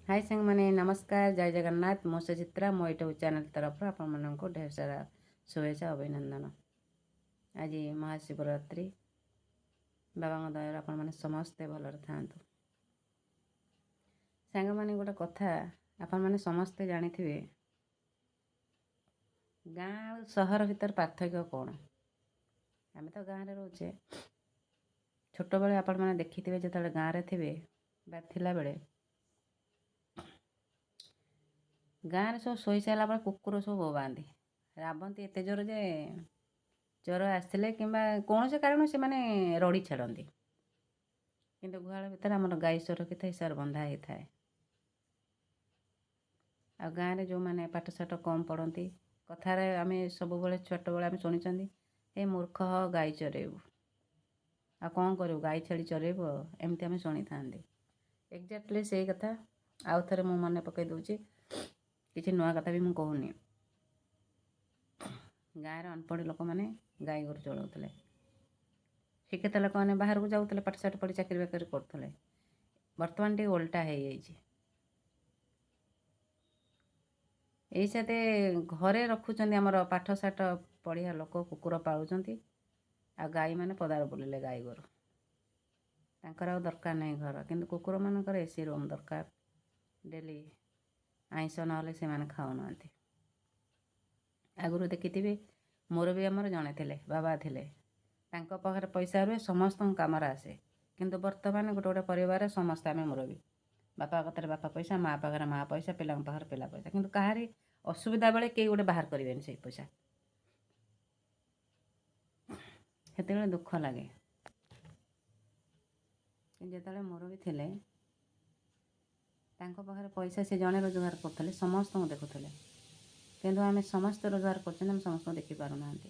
High ସାଙ୍ଗମାନେ, ନମସ୍କାର, ଜୟ ଜଗନ୍ନାଥ। ମୁଁ ସୁଚିତ୍ରା, ମୋ ୟୁଟ୍ୟୁବ୍ ଚ୍ୟାନେଲ୍ ତରଫରୁ ଆପଣମାନଙ୍କୁ ଢେର ସାରା ଶୁଭେଚ୍ଛା, ଅଭିନନ୍ଦନ। ଆଜି ମହାଶିବରାତ୍ରି। ବାବାଙ୍କ ଦୟାରୁ ଆପଣମାନେ ସମସ୍ତେ ଭଲରେ ଥାଆନ୍ତୁ। ସାଙ୍ଗମାନେ, ଗୋଟେ କଥା ଆପଣମାନେ ସମସ୍ତେ ଜାଣିଥିବେ, ଗାଁ ଆଉ ସହର ଭିତରେ ପାର୍ଥକ୍ୟ କ'ଣ? ଆମେ ତ ଗାଁରେ ରହୁଛେ। ଛୋଟବେଳେ ଆପଣମାନେ ଦେଖିଥିବେ, ଯେତେବେଳେ ଗାଁରେ ଥିବେ ବା ଥିଲାବେଳେ, ଗାଁରେ ସବୁ ଶୋଇ ସାରିଲା ପରେ କୁକୁର ସବୁ ବୋବାନ୍ତି, ରାବନ୍ତି ଏତେ ଜୋର ଯେ ଚୋର ଆସିଥିଲେ କିମ୍ବା କୌଣସି କାରଣ ସେମାନେ ରଡ଼ି ଛାଡ଼ନ୍ତି। କିନ୍ତୁ ଗୁହାଳ ଭିତରେ ଆମର ଗାଈ ସୁରକ୍ଷିତ ହିସାବରେ ବନ୍ଧା ହେଇଥାଏ। ଆଉ ଗାଁରେ ଯେଉଁମାନେ ପାଠଶାଠ କମ୍ ପଢ଼ନ୍ତି, କଥାରେ ଆମେ ସବୁବେଳେ ଛୋଟବେଳେ ଆମେ ଶୁଣିଛନ୍ତି, "ଏ ମୂର୍ଖ, ଗାଈ ଚରେଇବୁ, ଆଉ କ'ଣ କରିବୁ? ଗାଈ ଛେଳି ଚରେଇବୁ।" ଆଉ ଏମିତି ଆମେ ଶୁଣିଥାନ୍ତି। ଏକ୍ଜାକ୍ଟଲି ସେଇ କଥା ଆଉ ଥରେ ମୁଁ ମନେ ପକାଇ ଦେଉଛି। କିଛି ନୂଆ କଥା ବି ମୁଁ କହୁନି। ଗାଁରେ ଅନପଢ଼ ଲୋକମାନେ ଗାଈ ଗୋରୁ ଚଳାଉଥିଲେ। ଶିକ୍ଷିତ ଲୋକମାନେ ବାହାରକୁ ଯାଉଥିଲେ, ପାଠଶାଠ ପଢ଼ି ଚାକିରି ବାକିରି କରୁଥିଲେ। ବର୍ତ୍ତମାନ ଟିକେ ଓଲଟା ହେଇଯାଇଛି। ଏଇ ସାଥେ ଘରେ ରଖୁଛନ୍ତି ଆମର ପାଠଶାଠ ପଢ଼ିବା ଲୋକ, କୁକୁର ପାଳୁଛନ୍ତି, ଆଉ ଗାଈମାନେ ପଦାରେ ବୁଲିଲେ ଗାଈ ଗୋରୁ, ତାଙ୍କର ଆଉ ଦରକାର ନାହିଁ ଘର। କିନ୍ତୁ କୁକୁରମାନଙ୍କର ଏସି ରୁମ୍ ଦରକାର ଡେଲି। ଆଇଁଷ ନହେଲେ ସେମାନେ ଖାଉନାହାନ୍ତି। ଆଗରୁ ଦେଖିଥିବେ, ମୋର ବି ଆମର ଜଣେ ଥିଲେ, ବାବା ଥିଲେ, ତାଙ୍କ ପାଖରେ ପଇସା ରୁହେ, ସମସ୍ତଙ୍କ କାମରେ ଆସେ। କିନ୍ତୁ ବର୍ତ୍ତମାନ ଗୋଟେ ଗୋଟେ ପରିବାରରେ ସମସ୍ତେ ଆମେ ମୁରବି। ବାପା କତିରେ ବାପା ପଇସା, ମା ପାଖରେ ମା ପଇସା, ପିଲାଙ୍କ ପାଖରେ ପିଲା ପଇସା। କିନ୍ତୁ କାହାରି ଅସୁବିଧା ବେଳେ କେହି ଗୋଟେ ବାହାର କରିବେନି ସେଇ ପଇସା। ସେତେବେଳେ ଦୁଃଖ ଲାଗେ। କିନ୍ତୁ ଯେତେବେଳେ ମୁରବି ଥିଲେ, ତାଙ୍କ ପାଖରେ ପଇସା, ସେ ଜଣେ ରୋଜଗାର କରୁଥିଲେ, ସମସ୍ତଙ୍କୁ ଦେଖୁଥିଲେ। କିନ୍ତୁ ଆମେ ସମସ୍ତେ ରୋଜଗାର କରୁଛନ୍ତି, ଆମେ ସମସ୍ତଙ୍କୁ ଦେଖିପାରୁନାହାନ୍ତି।